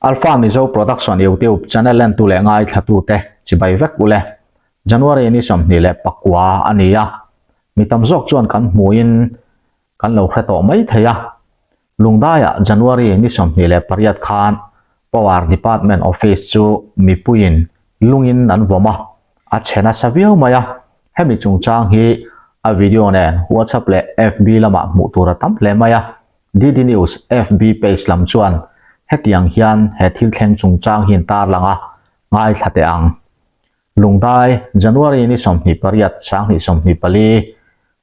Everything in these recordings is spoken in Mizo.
Alpha Mizo Production YouTube channel entu leh ngaithlatute chibai vek ule. January ni 29 a ni a, mi tam zawk chuan kan hmuin kan lo hre tawh mai thei a. Lungdaiah January ni 28 khan Power Department Office chu mipuiin lungin an vawm a, a chhe nasa viau mai a. Hemi chungchang hi a video nen WhatsApp leh FB lamah hmuh tur a tam hle mai a. DD News FB page lam chuan hetiang hian he thil thleng chungchang hi an tarlang a, ngaithla teh ang. Lungdai, January ni 28, 2024,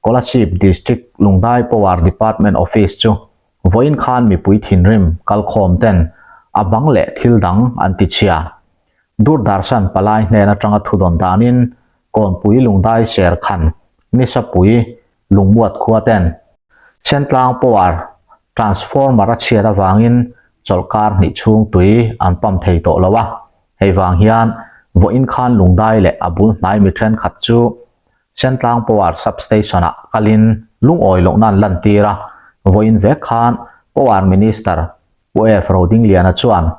Kolasib District Lungdai Power Department Office chu vawiin khan mipui thinrim kalkhawm ten a bang leh thil dang an ti chhia. Doordarshan palai hnen atanga thudawn danin Kawnpui Lungdai Serkhan Nisapui Lungmuat khua ten Sentlang Power Transformer a chhiat avangin chawlhkar hnih chhung tui an pump thei tawh lo a. Hei vang hian vawiin khan Lungdai leh a bul hnai mi thenkhat chu Sentlang Power Substation-ah kalin lungawi lohna an lantir a, vawiin vek khan Power Minister Pu F. Rodingliana chuan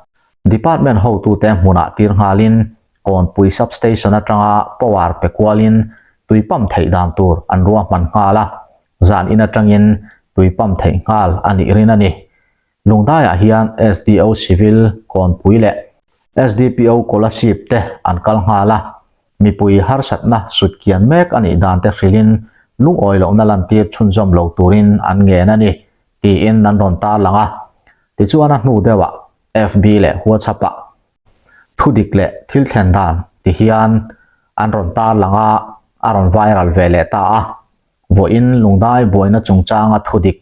Department hotute hmunah tir nghalin Kawnpui Substation atanga power pe kualin tui pump theih dan tur an ruahman nghal a, zan in atangin tui pump theih nghal a nih rin a ni. Lungdaiah hian SDO Civil Kawnpui leh SDPO Kolasib te an kal nghal a, mipui harsatna sutkian mek a nih dan te hrilhin lungawi lohna lantir chhunzawm lo turin an ngen a ni tiin an rawn tarlang a. Tichuan a hnu deuhah FB leh WhatsApp-ah thudik leh thil thlen dan ti hian an rawn tarlang a, a rawn viral ve leh ta a. Vawiin Lungdai buaina chungchanga thudik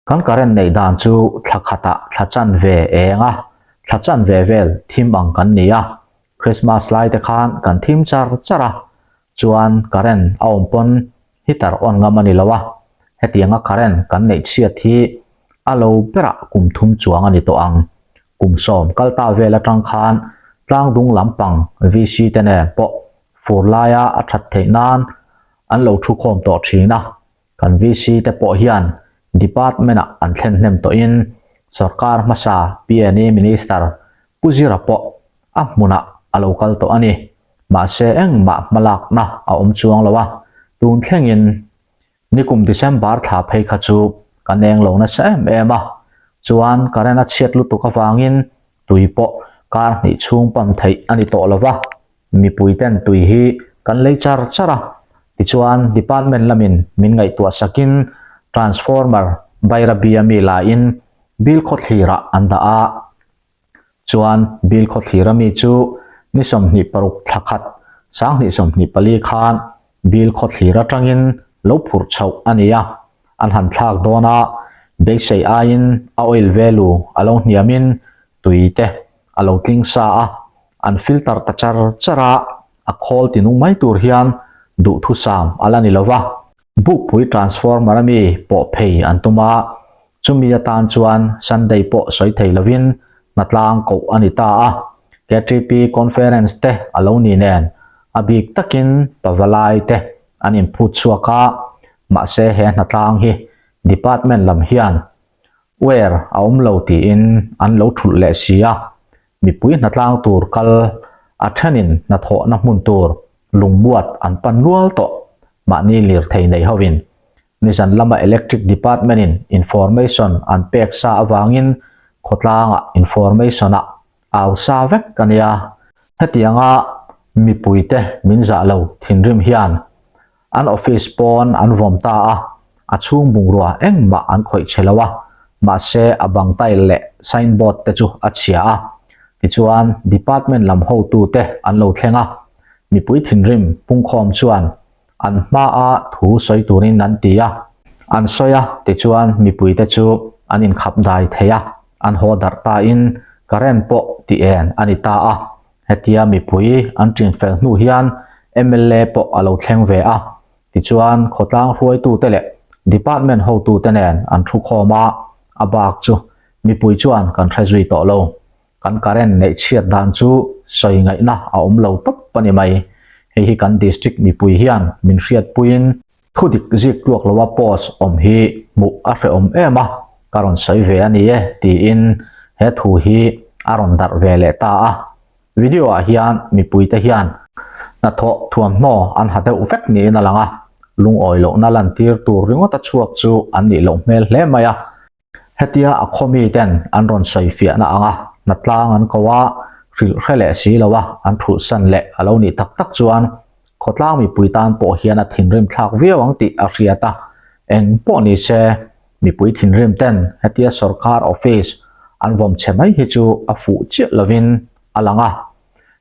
Kan current neih dan chu thla khatah thla chanve eng a, thla chanve vel thim ang kan ni a. Christmas lai te khan kan thim char char a, chuan current a awm pawn heater on ngam a ni lo a. Hetianga current kan neih chhiat hi a lo berah kum thum chuang a ni tawh ang. Kum sawm kal ta vel atang khan tlangdung lampang VC te nen pawh fur laia a that theih nan an lo thu khawm tawh thin a. Kan VC te pawh hian Department-ah an thlen hnem tawhin sawrkar hmasa PNE Minister Pu Zira pawh a hmunah a lo kal tawh a ni. Mahse engmah hmalakna a awm chuang lo a, tun thlengin nikum December thla phei kha chu kan eng lo nasa em em a, chuan current a chhiat lutuk avangin tui pawh kar hnih chhung pump theih a ni tawh lo va. Mipui ten tui hi kan lei char char a, tichuan department lamin min ngaihtuah sakin transformer Bairabi ami lain bill khawthlirah an dah a, chuan bill khawthlir ami chu ni 26 thla khat 2024 khan bill khawthlir atangin lo phurh chhoh a ni a, an han thlak dawn a, beisei aiin a oil value a lo hniamin tui te a lo tling sa a, an filter ta char char a, a khawl ti nung mai tur hian duhthusam a la ni lo va. Bukpui transformer ami pawh phei an tum a, chumi atan chuan Sunday pawh sawi thei lovin hnatlang koh a ni ta a. KTP conference te a lo ni nen a bik takin pavalai te an inphut chhuak a, mahse he hnatlang hi department lam hian Ware a awm lo tiin an lo thulh leh si a, mipui hnatlang tur kal a thenin hnathawhna hmun tur lungmuat an pan nual tawh mahni lirthei nei hovin. Nizan lama Electric Department in information an pek sa avangin khawtlangah information ah au sa vek a nia. Hetianga mipuite min zah lo thinrim hian An office pawn an vawm ta a, a chhung bungrua engmah an khawih chhe lo a, mahse a bang tile leh sign board te chu a chhia a. Tichuan department lam hotute an lo thleng a, mipui thinrim pungkhawm chuan an hmaa thu sawi turin an ti a, an sawi a, tichuan mipuite chu an inkhap dai thei a, an haw darh tain current pawh ti en a ni ta a. Hetia mipui an ṭin fel hnu hian mla pawh a lo thleng ve a, tichuan khawtlang hruaitute leh department hotute nen an thu khawm a, a bak chu mipui chuan kan hre zui tawh lo. Kan current neih chhiat dan chu sawi ngaihna a awm lo tawp a ni mai. Hei hi kan district mipui hian min hriatpuiin Thudik zik tluak loa post awm hi hmuh a hrehawm em a, ka rawn sawi ve a ni e tiin he thu hi a rawn darh ve leh ta a. Video ah hian mipuite hian hnathawh thuamhnaw an ha deuh vek niin a lang a, lungawi lohna lantir tur ringawta chhuak chu an nih loh hmel hle mai a. Hetia a khaw miten an rawn sawi fiahna anga hnatlang an ko a, hrilh hre leh si lo a an thulhsan leh a lo nih tak tak chuan khawtlang mipui tan pawh hian a thinrim thlak viau ang tih a hriat a, eng pawh ni se mipui thinrim ten hetia sorkar office an vawm chhe mai hi chu a fuh chiah lovin a lang a,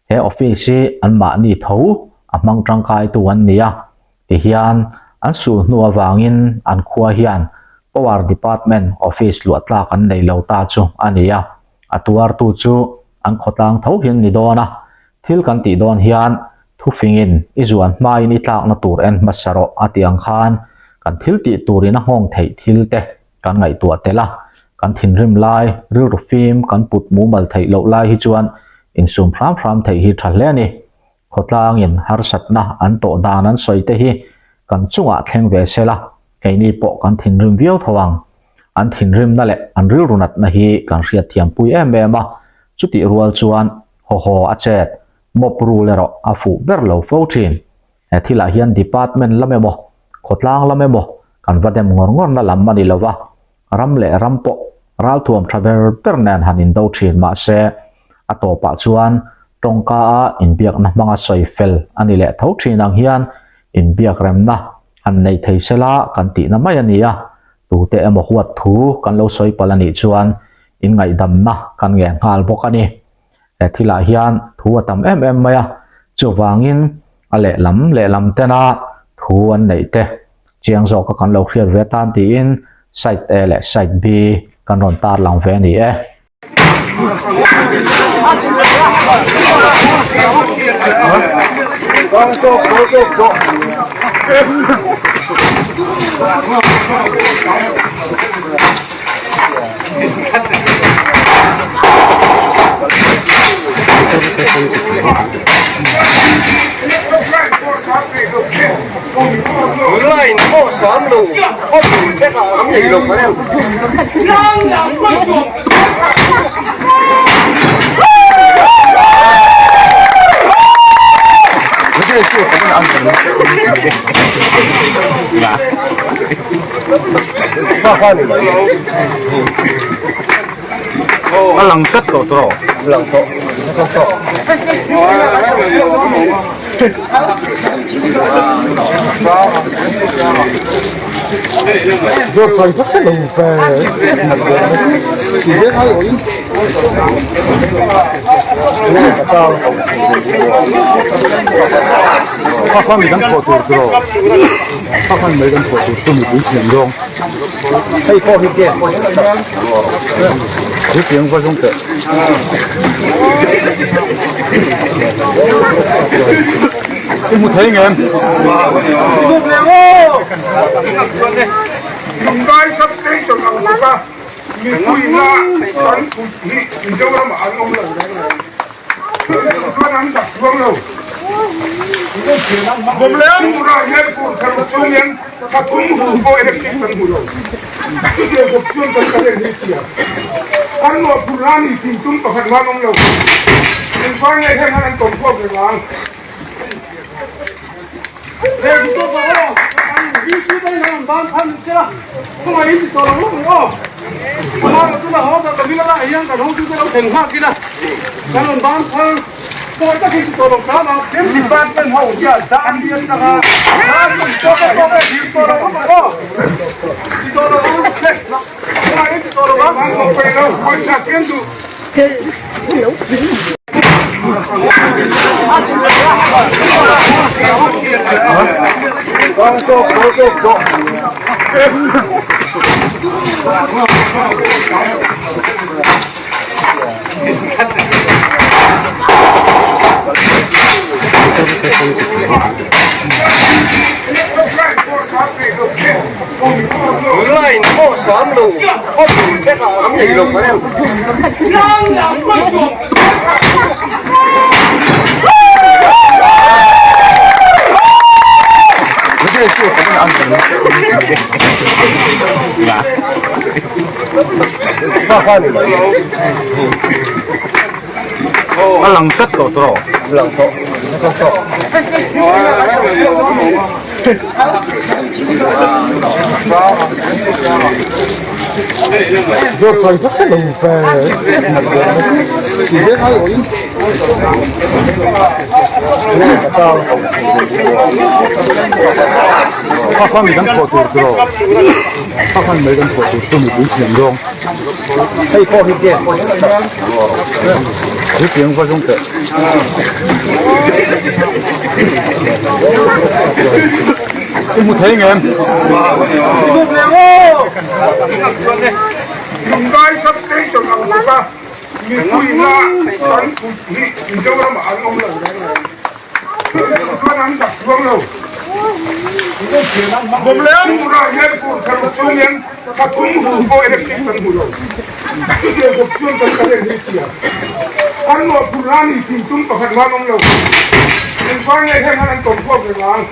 he office hi anmahni tho a hmang tangkaitu an ni a. Tihian an sul hnu avangin an khua hian Power Department office luah tlak an nei lo ta chu a ni a, a tuartu chu an khawtlang tho hi an ni dawn a, thil kan tih dawn hian thufingin i zuan hmain i tlakna tur en hmasa rawh a tih ang khan kan thil tih turin a nghawng theih thil te kan ngaihtuah tel a, kan thinrim lai, rilru fim kan put mumal theih loh lai hi chuan insum hram hram theih hi tha hle a ni. Khawtlangin harsatna an tawh dan an sawi te hi kan chungah thleng ve se la, keini pawh kan thinrim viau tho ang. An thinrimna leh an rilru natna hi kan hriatthiampui em em a, chutih rual chuan haw haw a chet, mop rul erawh a fuh ber lo fo thin. He thilah hian department lam emaw, khawtlang lam emaw kan va dem ngawr ngawrna lam a ni lo va, Ram leh ram pawh ralthuam tha ber ber nen han indo thin mah se, a tawpah chuan tawngka a inbiakna hmanga sawi fel a ni leh tho thin ang hian inbiak remna han nei thei sela kan tihna mai a ni a, tute emaw huat thu kan lo sawi palh a nih chuan inngaihdamna kan ngen nghal bawk a ni. He thilah hian thu a tam em em mai a, chuvangin a lehlam lehlam tena thu an neih te chiang zawka kan lo hriat ve tan tiin side A leh side B kan rawn tarlang ve a ni e. A lang tlat tawh tawh lang tawh Hei pawh hi gas Hetiang va zawng teh. I hmu thei ngem? Lunglai substation ang bawk a mipuina kan kut hi Mizoramah an awm lo reng reng. Chuan an dak chuang lo. Tura hian fur kher chung hian thla thum hu pawh electric kan hmu lo. Chutiang kawp chuan kan current hi chhia. Kan nuah phur la ni thin tum pakhat man awm lo. Engvang nge hian han an tawm khawm reng ang. A lang tlat tawh tawh. Lang tawh. Hei pawh hi gas pawh hi hetiang va zawng teh. I hmu thei ngem? Lunglai substation ang bawk a, mipuina kan kut hi Mizoram ah an awm lo reng reng. Chuan an dak chuang lo. Tunah hian fur thar chung hian thla thum hu pawh electric kan hmu lo. Chutiang khawp chuan kan current hi chhia. Kan mawhphurh la ni tih tum pakhat mah an awm lo. Engvang nge heng han an tawm khawp reng ang?